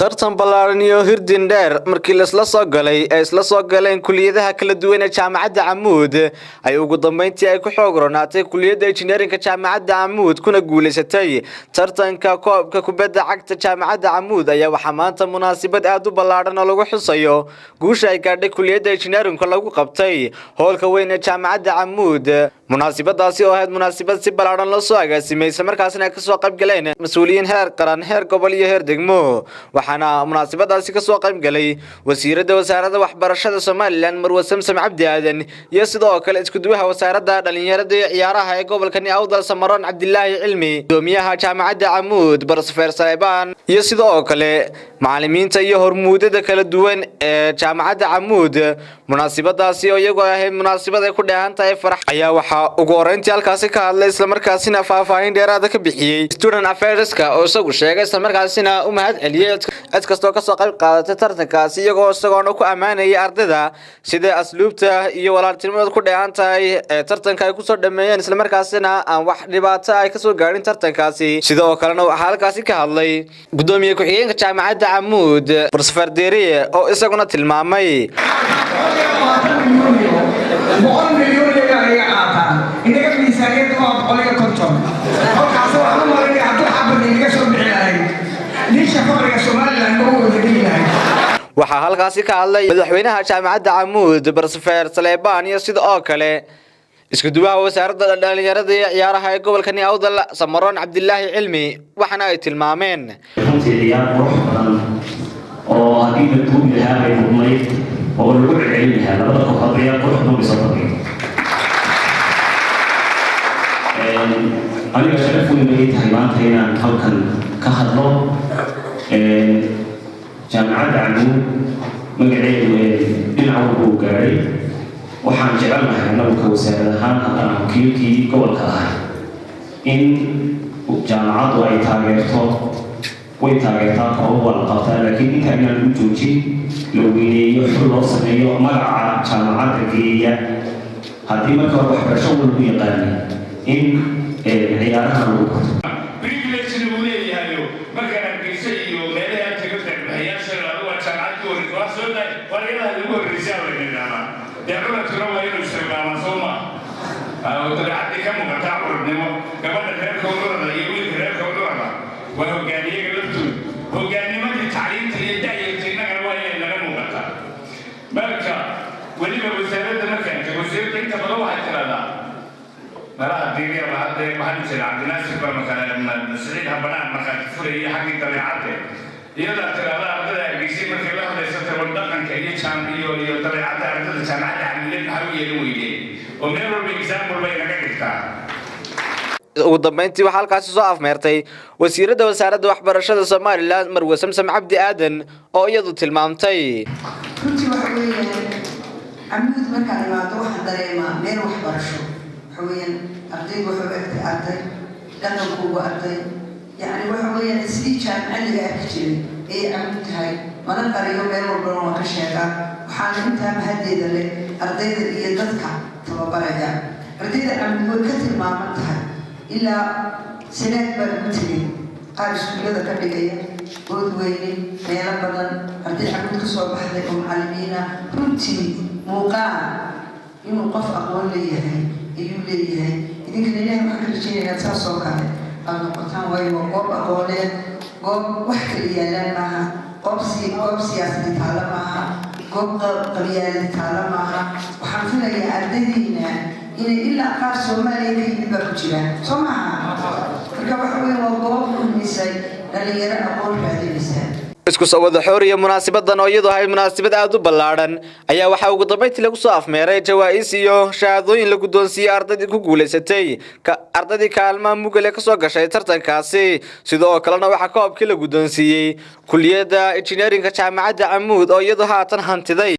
Tartan ballaaran iyo hirdin dheer markii laisla soo galay ay isla soo galeen kuliyadaha kala duwan ee Jaamacadda Camuud, ay ugu dambeyntii ay ku xoog ronaatay kuliyadda injineerinka Jaamacadda Camuud, kuna guuleysatay tartanka koobka kubadda cagta Jaamacadda Camuud, ayaa waxaa maanta munaasabad aad u ballaaran oo lagu xusayo guusha ay gaadhay kuliyadda injineerinka lagu qabtay hoolka weyn ee Jaamacadda Camuud. Munaasabadaasi oo ahayd munaasabad si ballaaran loo soo agaasimay, islamarkaasina ay kasoo qayb galeen mas-uuliyiin heer qaran, heer gobol iyo heer degmo, waxaana munaasabadaasi kasoo qayb galay wasiiradda Wasaaradda Waxbarashada Somaliland, Marwe Samsam Cabdi Aadan, iyo sidoo kale iskuduwaha Wasaaradda Dhalinyarada iyo Ciyaaraha ee gobolkani Awdal, Samaroon Cabdilaahi Cilmi, gudoomiyaha Jaamacadda Camuud, Brofeser Saleebaan, iyo sidoo kale macalimiinta iyo hormuudada kala duwan ee Jaamacadda Camuud. Munaasabadaasi oo iyagoo ahayd munaasabad ay ku dheehan tahay farax, ayaa waxaa ugu horeyntii halkaasi ka hadlay, islamarkaasina faahfaahin dheeraada ka bixiyey student affairska, oo isagu sheegay, islamarkaasina u mahad celiyey cid kastoo kasoo qayb qaadatay tartankaasi, iyagoo isagoona ku ammaanayay ardayda sida asluubta iyo walaaltinimada ku dheehan tahay ee tartanka ay kusoo dhameeyeen, islamarkaasina aan wax dhibaato ay kasoo gaadhin tartankaasi. Sidoo kalena waxaa halkaasi ka hadlay gudoomiye ku-xigeenka Jaamacadda Camuud, Brofeser Deriye, oo isaguna tilmaamay. 100 milyan iyagaa iga qaataan. Inaga miisaaniyadda waa 150. Kolkaas waxaan u malaynaya hadduu xabad inaga soo bixi lahayd, dhiisha faqriga Somaliland ma u wada geli lahayd. Waxaa halkaasi ka hadlay madaxweynaha Jaamacadda Camuud, Brofeser Saleebaan, iyo sida oo kale isku duwaha Wasaaradda Dhalinyarada iyo Ciyaaraha ee gobolkani Awdal, Samaroon Cabdilaahi Cilmi, waxaana ay tilmaameen. Runtii ciyaar qurux badan oo haddii la duubi lahaa bay mudnayd oo lagu celcelin lahaa. Labada kooxood ciyaar qurux badan bay soo bandhigeen. Aniga sharaf weyn bay tahay maanta inaan halkan ka hadlo. Jaamacadda Camuud magaceedu dhinac walba uu gaadhay. Waxaan jecelnahay annagu ka wasaarad ahaan, haddaan wakiilkii gobolka ahay, in jaamacaddu ay taageerto. Way taageertaa, koobab waa la qabtaa, laakiin intaa inaan lagu joojin, la weyneeyo, xul loo sameeyo magaca jaamacadda geeya. Haddii marka hore waxbarasho lagu yaqaanay, in ciyaaraha lagu barto. Privilege-na uu leeyahayo markaan Hargeysa iyo meelaha tago, deeqbixiyaasha waa jaamacadii horreysay, waa soo daay, waa iyadaha lagu horreysay la yidhahdaa. Dee curadkuna waa inuu istilmaamaa, soo maa? Oo dabeecaddii ka muuqataa curadnimo, gabadha reerka curada iyo wiilka reerka curada waa hogaamiyaga laftooda. Hogaanimadii tacliinta iyo da'yarta innagana waa inay naga muuqataa. Marka weliba wasaaradda markaan tago, wasiiradda inta badan waxay tiraahdaa malaha diiriya hadda waxaan jira Cabdinaasir baa markaa Siciid Habanaan markaati furaya xaggii dabeecadde. Iyadaa tiraahda ardada Hargeysay markay la hadlaysa war dhaqanka iyo jaam iyo dabeecadda ardada Jaamacadda Camuudeed maxaa u yeelin weydeen, oo meel walba example bay naga dhigtaa. Ugu dambeyntii waxaa halkaasi soo afmeertay wasiiradda Wasaaradda Waxbarashada Somaliland, Marwe Samsam Cabdi Aadan, oo iyadu tilmaamtay. Runtii waxa weeyaan, Camuud markaan imaado waxaan dareemaa meel waxbarasho. Waxa weeyaan, ardaydu waxay u egtay arday, dhaqankoogu arday, yacni waxa weeyaan sidii jaamacad laga arki jiray ayay Camuud tahay. Mana qariyo, meel walbana waan ka sheegaa. Waxaana intaa mahaddeeda leh ardayda iyo dadka tababaraya. Ardayda Camuud way ka tilmaaman tahay. Ilaa Sanaag baa lagu tegay, qaar iskuullada ka dhigaya, Oodweyne, meelo badan arday Camuud ka soo baxday oo macallimiina. Runtii muuqaal inuu qof aqoon leeyahay ayuu leeyahay. Idinkana Ilahay waxaan ka rajaynayaa saas oo kale aada noqotaan, waayo waa goob aqooneed, goob wax kala yaalaan maaha, goob siyaasadi taalo maaha, goob qabyaaladi taalo maaha. Waxaan filayaa ardaydiina inay ilaa qaar Soomaaliya ka yimid baa ku jira, soo maaha? Marka waxa weeye waa goob kulmisay dhalinyaro aqoon raadinaysa. Isku soo wada xooriya, munaasabadan oo iyadu ahayd munaasabad aada u ballaadhan, ayaa waxaa ugu dambeyntii lagu soo afmeeray jawaa'is iyo shahaadooyin la guddoonsiiyey ardaydii ku guulaysatay, ardaydii kaalmaha mugale kasoo gashay tartankaasi. Sidoo kalena waxaa koobkii la guddoonsiiyey kuliyadda injineerinka Jaamacadda Camuud, oo iyadu haatan hantiday.